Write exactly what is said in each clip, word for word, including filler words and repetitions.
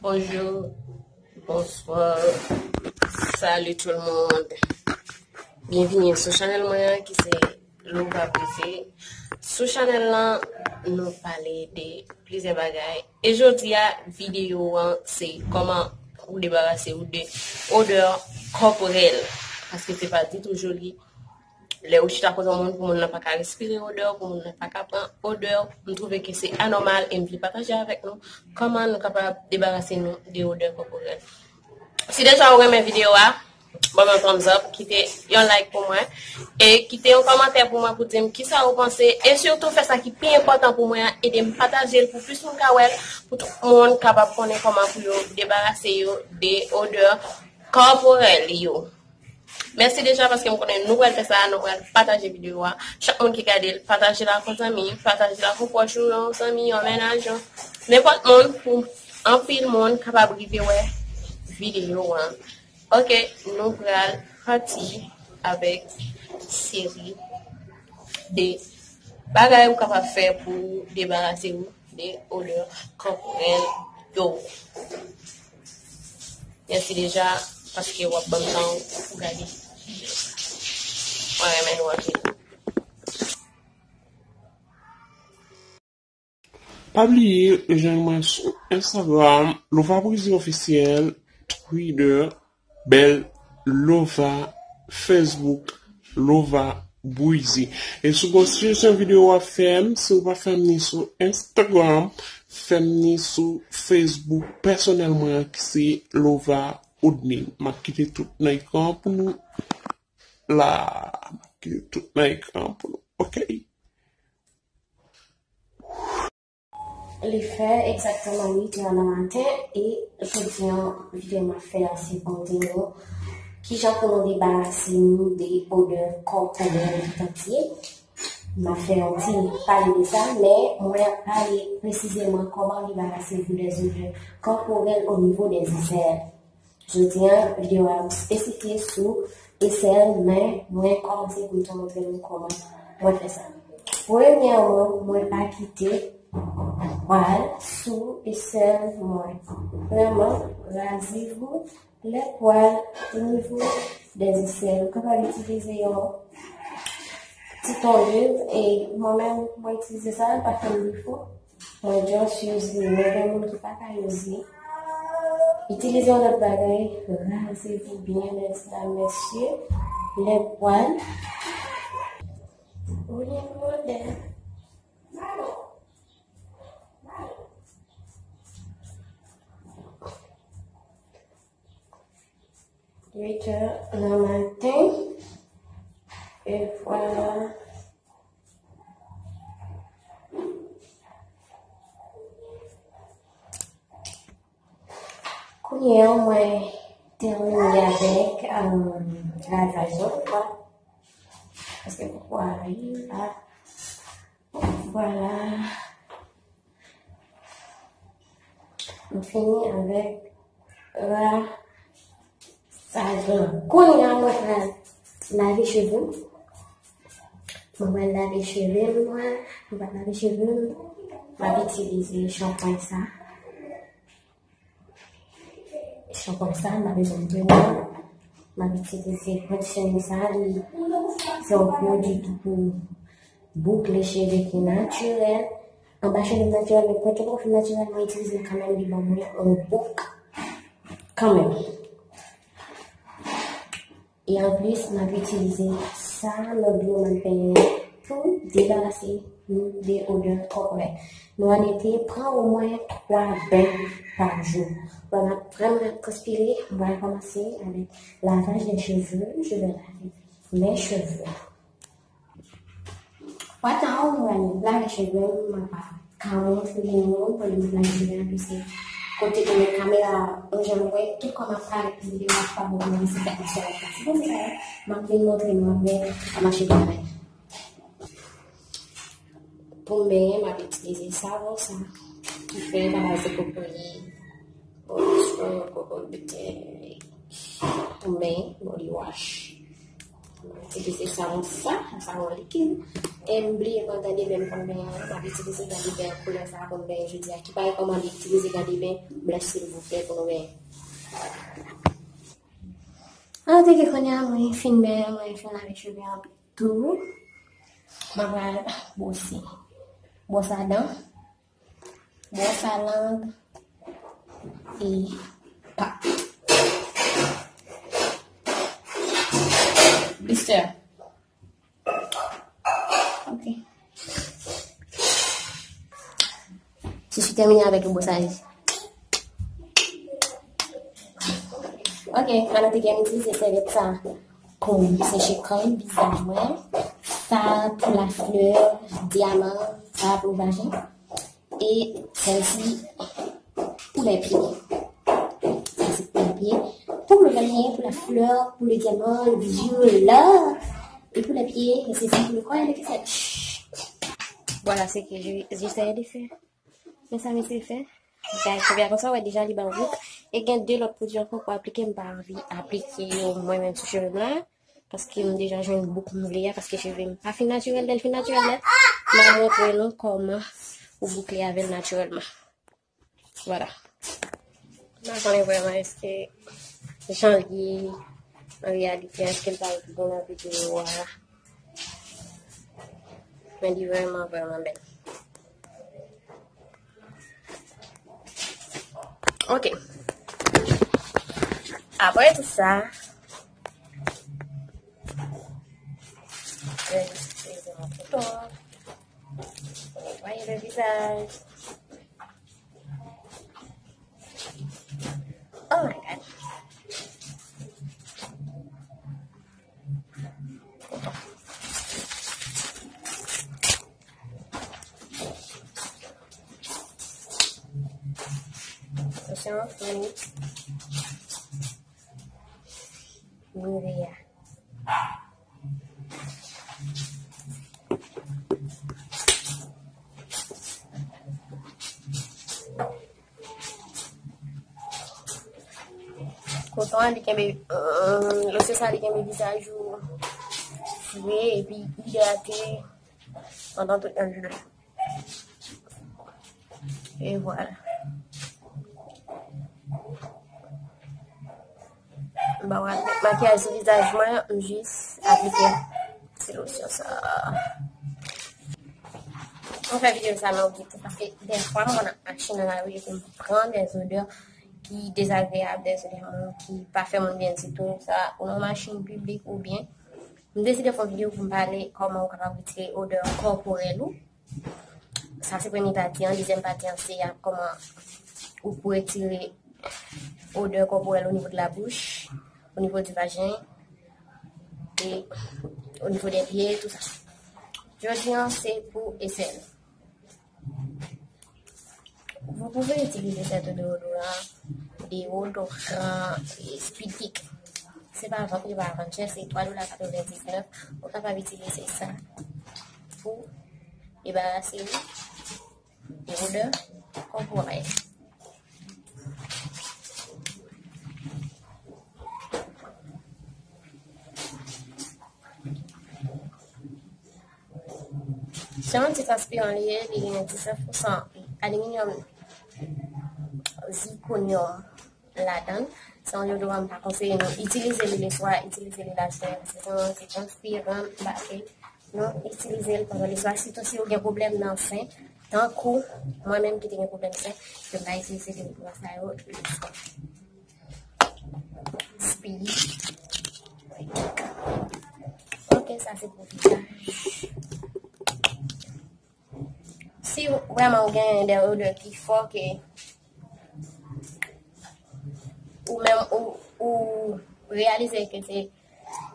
Bonjou, bonswa, salut tout le monde. Byenvini sou chanèl mwen an ki se Lova Bouze. Sou chanèl lan, nou pale de plizyè bagay. E jodi a, videyo an se kòman ou debarase ou de odè kòporèl. Paske se pa ditou joli. Lè ou chita kote yon moun, pou moun nan pa ka respire odè w, pou moun nan pa ka pran odè w, m twouve ke se anòmal e m vle pataje avèk nou kòman nou kapab debarase nou de odè kòporèl. Si deja ou renmen videyo a, ban m yon thumbs up, kite yon like pou mwen, e kite yon kòmantè pou mwen pou di m kisa ou panse, e sitou fè sa ki pi enpòtan pou mwen an, ede m pataje l pou plis moun ka wè l, pou tout moun kapab konnen kòman pou yo debarase yo de odè kòporèl yo. Mèsi deja paske m konnen nou pral fè sa, nou pral pataje videyo a. Chak moun ki gade l, pataje l ak yon zanmi, pataje l ak yon pwòch ou, yon zanmi, yon mennaj ou. Nenpòt moun, pou anpil moun kapab rive wè videyo an. Ok, nou pral pati avèk seri de bagay ou kapab fè pou debarase ou de odè kòporèl yo. Mèsi deja paske w ap ban m tan ou pou gade videyo. Mwen renmen nou anpil. Pa bliye jwenn mwen sou Instagram, Lova Bouze Officiel, Twitter, Bèl Lova, Facebook, Lova Bouze. E si w gen yon sijesyon videyo w ap fè m, si w pa fè m ni sou Instagram, fè m ni sou Facebook pèsonèl mwen an ki se Lova Odnil. M ap kite tout nan ekran pou nou. La, m ap kite tout nan ekran pou nou. Ok. Li fè egzakteman uit è nan maten e jodi a, videyo m ap fè a se pou di nou kijan pou nou debarase nou de odè kòporèl tout antye. M ap fè yon ti pale de sa, men mwen ap pale presizeman kòman debarase nou de odè kòporèl o nivo dè zèl. Jodi a, videyo a ap espesifye sou esèl, men mwen kòmanse pou m te montre nou kòman mwen fè sa. Premyèman, mwen pa kite pwal sou esèl mwen. Premyèman, rasez-vous les poils au niveau des aisselles. Ou kapab itilize yon ti tondeuse, e mwen menm, mwen itilize sa, l pa fè m defo. Mwen just use li, men gen moun ki pa ka use li. Itilize yon lòt bagay, rasez-vous bien, mesdames, messieurs, les poils. Ou gen modèl. Uit è nan maten. E vwala. Kounye a, mwen tèmine avèk, um, lavaj lan, kwa. Paske pou kwa la, vwala. M fini avèk lasaj lan. Kounye a, mwen pral lave cheve m. Mwen pral lave cheve m, mwen. Mwen pral lave cheve m. M ap itilize chanpwen sa. Chanpwen sa, m pa bezwen de mwen. M ap itilize conditioner sa, li se yon pwodui ki pou boukle cheve ki natirèl. Anba cheve m natirèl, men pwen ki poko fin natirèl, mwen itilize l kanmenm, li ban mwen yon bouk kanmenm. E anplis, m ap itilize sa nan dlo m al penyen pou debarase nou de odè kòporèl. Nou anete pran omwen twa ben pa jou. Pandan m ap transpire, m pral kòmanse avèk lavaj de cheve. Je vais laver mes cheveux. Pata ou mwen lave cheve m, mwen pa ka montre nou pandan m lave cheve m, se kote ke kamera an jan mwen, tout kò m ap parèt videyo a pa bon mwen se fèt nan sòl la. Se konsa m ap vin montre nou apre kòman cheve m fèt. Pou m benyen, m ap itilize savon sa ki fè a baze kokoye, body scrub, coco butter, pou m benyen, body wash. Itilize savon sa, savon likid. E m bliye pandan demen m konn benyen an, m ap itilize gadiben koulè sa pou m benyen jodi a. Ki pa rekomande itilize gadiben blanch silvouplè pou nou benyen. An, te ke kounye a, mwen fin benyen, mwen fin lave cheve an tou. Mwen pral bwose. Bwòs a dan. Bwòs a lang. E pa. Blister. Ok. Je suis terminée avec le brossage. Ok, mwen te gen itilize sèvyèt sa pou m seche kò m, vizaj mwen. Sa pou la fleur diamant, sa pou vajen. E sèl si pou lè pye. Sa se pou lè pye. Pou le vajen, pou la fleur, pou le diamant, le bijou, l'or. E pou lè pye, se sa pou le kò e le vizaj. Voilà ce que je- j'essaie de faire. Men sa m eseye fè. Guys, cheve a konsa, wè deja li ban bouk. E gen de lòt pwodui ankò pou aplike, m pa anvi aplike yo mwen menm sou cheve m la. Paske m deja jwenn bouk m vle a, paske cheve m pa fin natirèl, lè l fin natirèl nèt, m a montre nou kòman ou boukle avè l natirèlman. Voilà. M pa konnen vrèman èske jan l ye an reyalite, èske l pa pi bon nan videyo a. Men li vrèman, vrèman bèl. Ok. Apre tout sa, mwen itilize yon kouto pou netwaye le vizaj. Oh my God. Atansion, mwen Nivea. Koton an, li kenbe, euh, losyon sa, li kenbe vizaj ou fre epi idrate pandan tout yon jounen. E vwala. M pa pral met makiyaj sou vizaj mwen, m jis aplike ti losyon sa. Mwen fè videyo sa nan okipe paske dèfwa mwen konn ap mache nan lari epi m pran de odè ki dezagreyab, de odè moun ki pa fè moun byen ditou. Sa, ou nan machin piblik oubyen, m deside fè yon videyo pou m pale kòman ou kapab retire odè kòporèl ou. Sa se premye pati an. Dezyèm pati an se a kòman ou pou retire odè kòporèl o nivo de la bouch, o nivo di vajen, e o nivo dè pye, tou sa. Jodi an se pou esèl. Vous pouvez utiliser cet déodorant, déodorant, eh, Speed Kick. Se pa vant li, pa vant chè, se twa dola katrevendiznèf. Ou kapab itilize sa pou debarase w de odè kòporèl. Se yon ti transpiran li ye, li gen disnèf pousan aliminyòm zikonyòm ladan l. Se yon deodoran m pa konseye nou itilize li leswa, itilize li lajounen, paske se yon ti transpiran, m pa vle nou itilize l pandan leswa, sitou si ou gen pwoblèm nan sen, tankou mwen menm ki te gen pwoblèm sen, ke m pa itilize deodoran sa yo leswa. Speed. Ok, sa se pou vizaj. Si vrèman ou gen de odè ki fò ke ou menm ou, ou reyalize ke se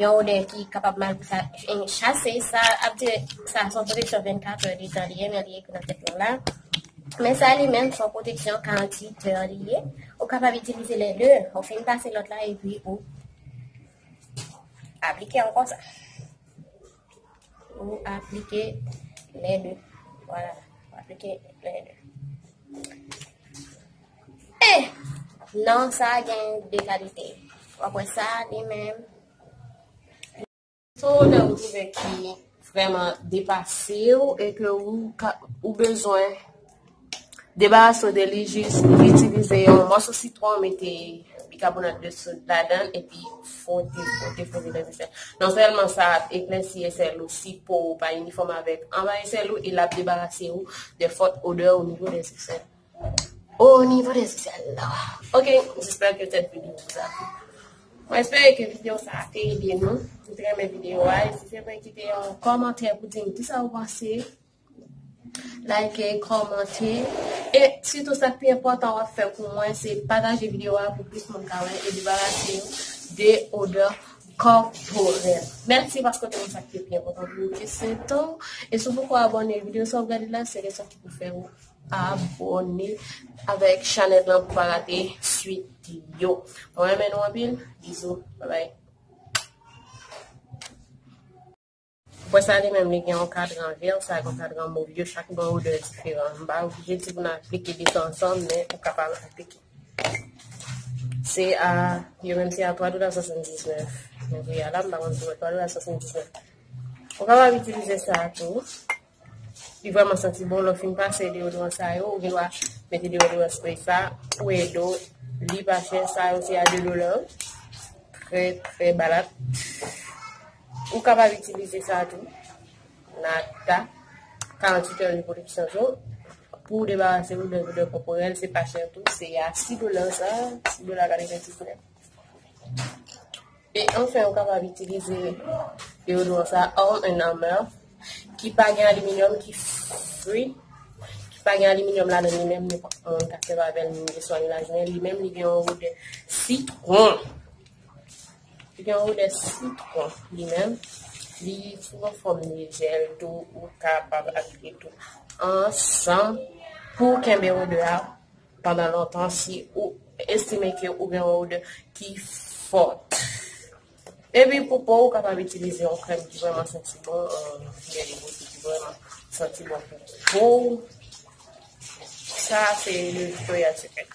yon odè ki kapab mal pou sa, chase, sa ap dire sa se yon pwoteksyon vennkat è de tan li ye, men li ekri nan tèt nou la. Men sa li menm se yon pwoteksyon karanntuit è li ye. Ou kapab itilize lè de. Ou fin pase lòt la epi ou aplike ankò sa. Ou aplike lè de. Vwala. Ou aplike lè de. E nan sa gen de kalite. W ap wè sa li menm. Tout odè ou twouve ki vrèman depase w e ke ou ka, ou bezwen debarase w de li, jis itilize yon mòso sitwon, mete bikabonat de sod ladan l, epi fwote, fwote, fwote nan esèl. Non sèlman sa ap eklèsi esèl ou si po ou pa inifòm avèk anba esèl ou, e l ap debarase ou de fòt odè o nivo de esèl. O nivo de esèl la. Ok, j'espère que cette vidéo vous a plu. Mwen espere ke videyo sa a te ede nou. Si w te renmen videyo a, ezite pa kite yon kòmantè pou di m kisa ou panse. Like, kòmante. E sitou sa k pi enpòtan w ap fè pou mwen, se pataje videyo a pou plis moun ka wè e debarase yo de odè kòporèl. Mèsi paske w te konn sa k te pi enpòtan pou ou, ki se tan w. E si w poko abòne, videyo sa w ap gade la, se rezon ki pou fè w abòne avèk chanèl lan pou pa rate swit yo. Mwen renmen nou anpil. Bizou. Bye bye. Pou sa li menm, li gen yon kadran vè, sa gen yon kadran mov, yo chak gen yon odè diferan. M pa oblije di pou n aplike de tan an tan, men ou kapab aplike. Se a, yo menm se a twa dola swasanndiznèf. Men pri a la, m pa konn si twa dola swasanndiznèf. Ou kapab itilize sa tou. Li vrèman santi bon, lè w fin pase deodoran sa yo, ou gen dwa mete deodoran spray sa pou ede w. Li pa chè, sa yo se a de dola. Trè, trè balat. Ou kapab itilize sa tou. Nata, karanntuit è de pwoteksyon tou. Pou debarase w de odè kòporèl, se pa chè tou, se a sis dola sa, sis dola katrevendiznèf. E anfen, ou kapab itilize deodoran sa, Arm and Hammer, ki pa gen aliminyòm, ki free, ki pa gen aliminyòm ladan li menm, nenpòt moun ka sèvi avè l, midi swa ni lajounen, li menm, li gen yon odè sitwon. Li gen yon odè sitwon, li menm. Li sou yon fòm de jèl tou, ou kapab aplike tou ansanm pou kenbe odè a pandan lontan si ou estime ke ou gen yon odè ki fòt. Epi pou po, ou kapab itilize yon krèm ki vrèman santi bon, yon krèm ki vrèman santi bon pou po. Sa se le Victoria's Secret.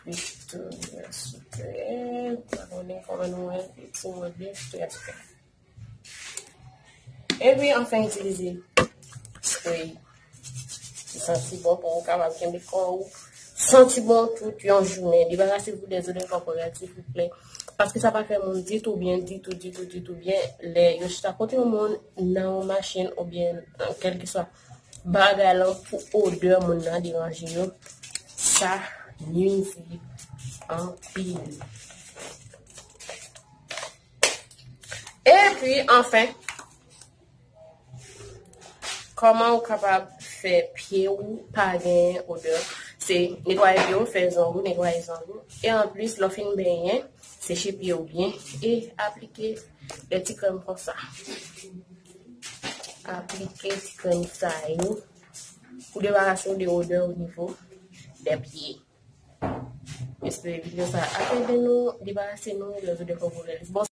Victoria's Secret. Pa konnen kòman nou wè, ti mòd de Victoria's Secret. Epi anfen, itilize spray ki santi bon pou ou kapab kenbe kò ou santi bon tout yon jounen. Debarase w de zodè kòporèl, silvouplè. Paske sa pa fè moun ditou byen, ditou, ditou, ditou byen. Lè yo chita kote yon moun nan yon machin oubyen kèlkeswa bagay lan pou odè moun nan deranje yo, sa nwizib anpil. Epi, anfen, kòman ou kapab fè pye ou pa gen odè? Se netwaye pye ou, fè zong ou, netwaye zong ou. E anplis, lè w fin benyen, seche pye ou byen e aplike de ti krèm konsa. Aplike ti krèm sa yo pou debarase w de odè o nivo de pye. Espere videyo sa ap ede nou debarase nou de zodè kòporèl. Bon,